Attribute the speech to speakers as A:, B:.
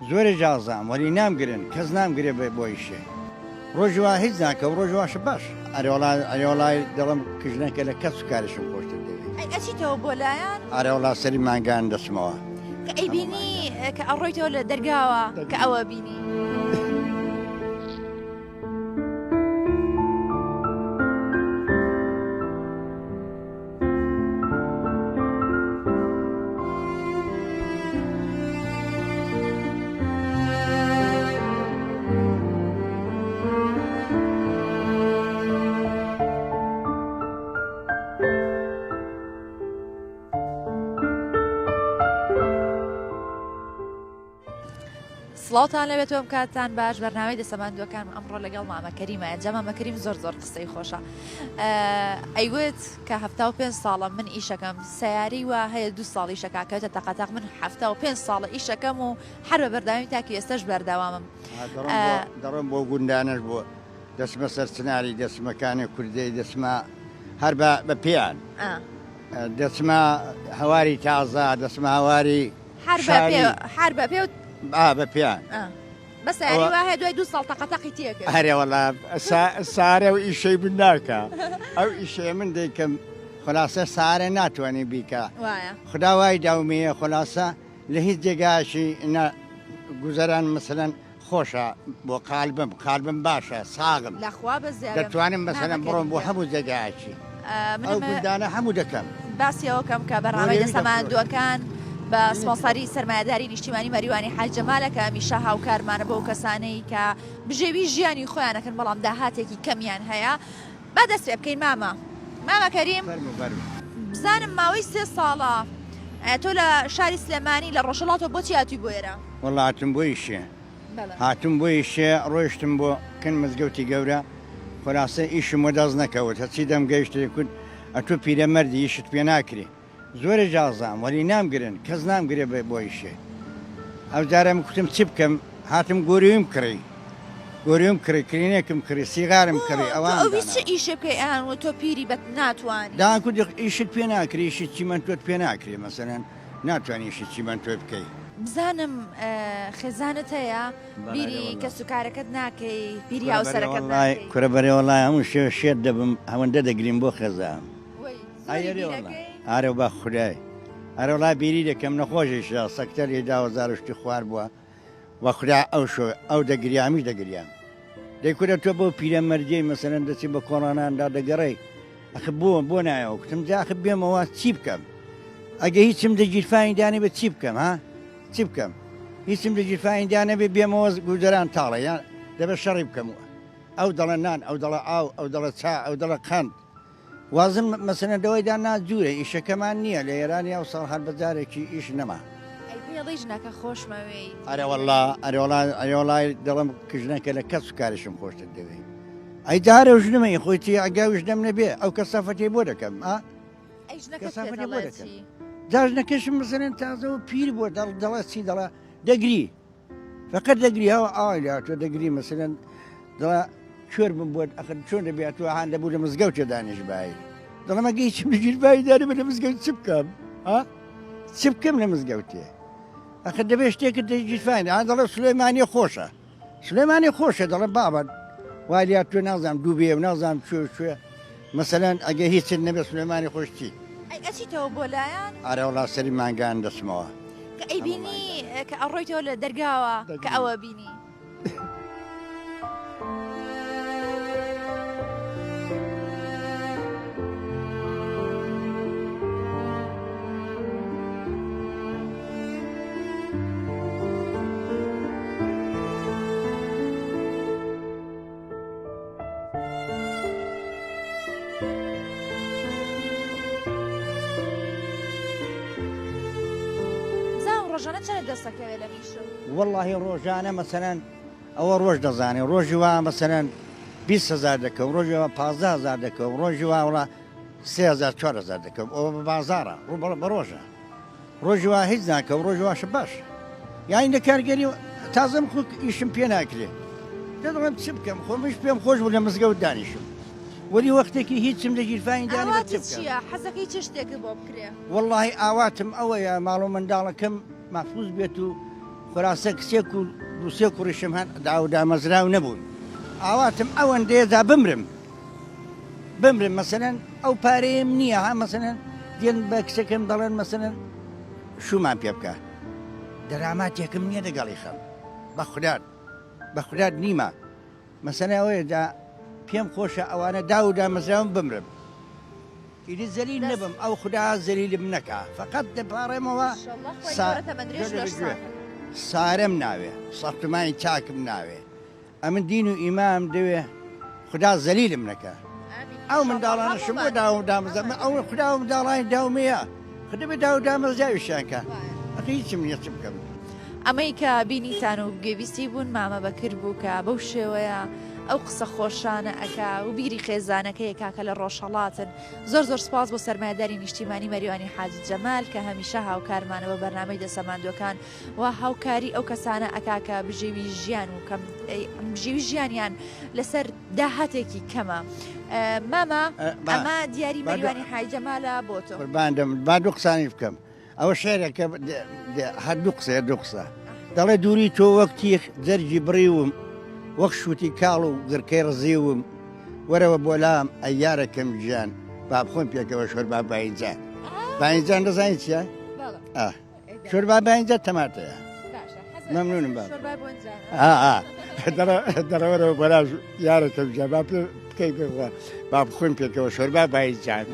A: زۆرێ جازام وەلی نامگرن کەس نامگرێ بە بۆ ئیشێ ڕۆژی وا هیچ ناکەم ڕۆژی واشە باش ئەرێوەڵا ئەرێوەڵای دەڵم کژنەکە لە کەس و کارشم خۆشتر دەوێ
B: ئەی ئەچیتەوە بۆ لایان؟
A: ئەرێوەڵا سەری مانگان دەچمەوە.
B: کە ئەیبینی کە ئەڕۆیتەوە لە دەرگاوە کە ئەوە بینی. سڵاوتان لەبێت ئەم کاتتان باش بەرنامەی دەسەماندوەکان ئەمڕۆ لەگەڵ مامە کەریمە جا مامە کەریم زۆر زۆر قسەی خۆشە ئەیوت کە 75 ساڵە من ئیشەکەم سیاری وا هەیە دو ساڵ ئیشەکە کەوتە تەقەتەق من 75 ساڵە ئیشەکەم و هەر بە بەردەوامی تاکی ئێستش بەردەوامم
A: دەڕۆم بۆ گوندانەش بۆ دەچمە سەر چناری دەچمەکانی کوردەی دەچمە هەر بە پێیان دەچمە هەواری تازە دەچمە هەواری
B: هەر بە پێ هەر بە پێ
A: ئا بە پێیان
B: بەس یاری وا هەیە دوای دوو ساڵ تەقەتەقی تێکرد
A: هەرێ وەڵا سارە و ئیشەی من ناکا ئەو ئیشەیە من دەیکەم خولاسە سارە ناتوانێ بیکا
B: وایە
A: خودا وای داومەیە خولاسە لە هیچ جێگایەکی نە گوزەران مەسەلەن خۆشە بۆ قالبم قالبم باشە ساغم
B: لەخوا بەزیادە
A: دەتوانم مەسەلەن بڕۆم بۆ هەموو جێگایەکی ئەو گوندانە هەموو دەکەم.
B: باسی ئەوە کەم کە بەرنامەی دەستە ماندووەکان بە سپۆنسەری سەرمایەداری نیشتیمانی مەریوانی حاج جەمالە کە هەمیشە هاوکارمانە بۆ کەسانەی کە بژێوی ژیانی خۆیان ئەکەن بەڵام داهاتێکی کەمیان هەیە با دەست پێ بکەین مامە مامە کەریم بزانم ماوەی سێ ساڵە تۆ لە شاری سلێمانی لە ڕۆژهەڵاتەوە بۆچی هاتووی بۆ ئێرە؟
A: وەڵا هاتم بۆ ئیشێ هاتم بۆ ئیشێ ڕۆیشتم بۆ کن مزگەوتی گەورە خولاسە ئیشم وەدەست نەکەوت هەرچی دەم گەیشتێ کوت ئەتۆ پیرەمەردی ئیشت پێ ناکرێ زۆرێ جازام وەلی نامگرن کەس نامگرێ بۆ ئیشێ ئەو جارە من کوتم چی بکەم هاتم گۆریوم کڕی گۆریوم کڕی کرینێکم کڕی سیغارم کڕی
B: ئەوان ئەوی چ ئیشێ بکەی ئەیان وت تۆ پیری بەت ناتوانی
A: دان کوتی ئیشت پێ ناکرێ ئیشی چیمەنتۆت پێ ناکرێ مەسەلەن ناتوانی ئیشی چیمەنتۆی بکەی.
B: بزانم خێزانت هەیە بیری کەسوکارەکەت ناکەی بیری هاوسەرەکەت ناکەی؟
A: کورە بەرێ وەڵای هەموو شێوە شێت دەبم ئەوەندە دەگریم بۆ خێزانم. ئارە بە خودای ئەرە وەڵا بیری دەکەم نەخۆشیشە سەکتە لێی داوە زارشتی خوار بووە وە خودا ئەو شۆ ئەو دەگریامیش دەگریام دەی کورە تۆ بەو پیرەمەردیەی مەسەلەن دەچی بە کۆڵاناندا دەگەڕێی ئەخ بۆ بۆ نایەوە کوتم جا ئەخ بێمەوە چی بکەم ئەگە هیچم دە گیرفانی دانێ بە چی بکەم ها چی بکەم هیچم دە گیرفانی دانەبێ بێمەوە گوزەران تاڵە یان دەبێ شەڕی بکەم ئەو دەڵێ نان ئەو دەڵێ ئاو ئەو دەڵێ چا ئەو دەڵێ قەند وازم مەسەلەن لەوەی دا نا جورە ئیشەکەمان نیە لە ئێرانی ئەو ساڵ هەر بە جارێکی ئیش نەما.
B: ئەی پێڵی ژنەکە خۆشمەوێیت.
A: ئەرێوەڵا ئەرێوەڵا ئەرێوەڵای دەڵێم ژنەکە لە کەس و کاریشم خۆشتر دەوێی ئەی جارێ و ژنمە ئی خۆی چی ئەگە ژنەم نەبێ ئەو کەسافەتەی بۆ دەکەم ئا
B: ئەی ژنەکەت پێ کەسافەتی بۆ
A: دەڵێ دەکەم چی؟ جا ژنەکەشم مەسەلەن تازە و پیر بووە دەڵ دەڵێ چی دەڵێ دەگری فقط دەگری هەوە ئاوای لە تۆ دەگری مەسەلەن دڵە کوێر بم بۆت ئەخر چۆن دەبێت تۆ هاان دەبوو لە مزگەوتێ دانیش بای دەڵێم ئەگە هیچم لەگیر بای دانێ لە مزگەوت چ بکەم ها چ بکەم لە مزگەوتێ ئەخر دەبێت شتێکت دەگیرفاین ئا دەڵێ سلێمانی خۆشە سلێمانی خۆشە دەڵێ بابە والیا تۆ نازانم دوو بێ و نازانم کوێ کوێ مەسەلەن ئەگە هیچت نەبێت سلێمانی خۆش چی
B: ئەی ئەچیتەوە بۆ لایان؟
A: ئەرێ وەڵا سەری مانگان دەچمەوە.
B: کە ئەیبینی کە ئەڕۆیتەوە لە دەرگاوە کە ئەوە بینی. زاو ڕۆژانە چەند دەستەکەوێت لە میشە
A: واللهی ڕۆژانە مەسەرەن ئەوە ڕۆژ دەزانێ ڕۆژی وا مەسەرەن 20 هزار دەکەم ڕۆژی وا 15 هزار دەکەم ڕۆژی وا وڵا 3000 4000 دەکەم ئەوە بە بازارە ڕوو بە ڕۆژە ڕۆژی وا هیچ ناکەم ڕۆژی واشە باش یانی لە کارگەری تازەم خۆ ئیشم پێ ناکرێ دەڵێم چ بکەم خۆ منش پێم خۆش بوو لە مزگەوت دانیشم وەلی وەختێکی هیچم لە گیرفانی دانێ بە چ
B: ئاواتت
A: بکەم
B: چییە حەزەکەی چ شتێکت بۆ بکرێ؟
A: وەڵاهی ئاواتم ئەوەیە ماڵ و منداڵەکەم مەحفوز بێت و. خولاسە کچێک و دوو سێ کوڕیشم هەن داو دامەزراو نەبوون. ئاواتم ئەوەندەیە جا بمرم بمرم مەسەلەن ئەو پارەیەم نییە ها مەسەلەن دێن بە کچەکەم دەڵێن مەسەلەن شومان پێ بکە دەراماتێکم نییە لەگەڵی خەم بە خودات بە خودات نیمە مەسەلە ئەوەیە جا پێم خۆشە ئەوانە داو و دامەزراوم بمرم ئیدی زەلیل نەبم ئەو خودا زەلیلم نەکا فەقەت دەپاڕێمەوە سارەم ناوێ سەختمانی چاکم ناوێ ئەمن دین و ئیمام دەوێ خودا زەلیلم نەکا ئەو منداڵانەشم بۆ داوم دامەزرا ئەو خودا و منداڵانی داومەیە خودە بێ داو دامەزراویشیان کە ئەخی هیچم نییە چ بکەم.
B: ئەمەی کە بینیتان و گوێبیستی بوون مامە بەکر بوو کە بەو شێوەیە ئەو قسە خۆشانە ئەکا و بیری خێزانەکەی ئەکا کە لە ڕۆژهەڵاتن. زۆر زۆر سپاس بۆ سەرمایەداری نیشتیمانی مەریوانی حاجی جەمال کە هەمیشە هاوکارمانە بە بەرنامەی دەسەماندووەکان و هاوکاری ئەو کەسانە ئەکا کە بژێوی ژیان و کەم بژێوی ژیانیان لەسەر داهاتێکی کەمە. مامە ئەمە دیاری مەریوانی حاجی جەمالە بۆ تۆ.
A: قوربان دەم با دوو قسانیش بکەم. ئەوە شعرێکە هەر دوو قسەیە دوو قسە دەڵێ دووری تۆ وەک تیخ جەرگی بڕیوم وەک شووتی کاڵ و گرکەی ڕزیوم وەرەوە بۆ لام ئەی یارەکەم گیان با بخۆین پێکەوە شۆربا باینجان باینجان دەزانی چییە؟ شۆربا باینجان تەماتەیە مەمنونم با دەڕەوەرەوە بەراژ یارەکەم گیان با بکەی با بخۆین پێکەوە شۆربا باینجان.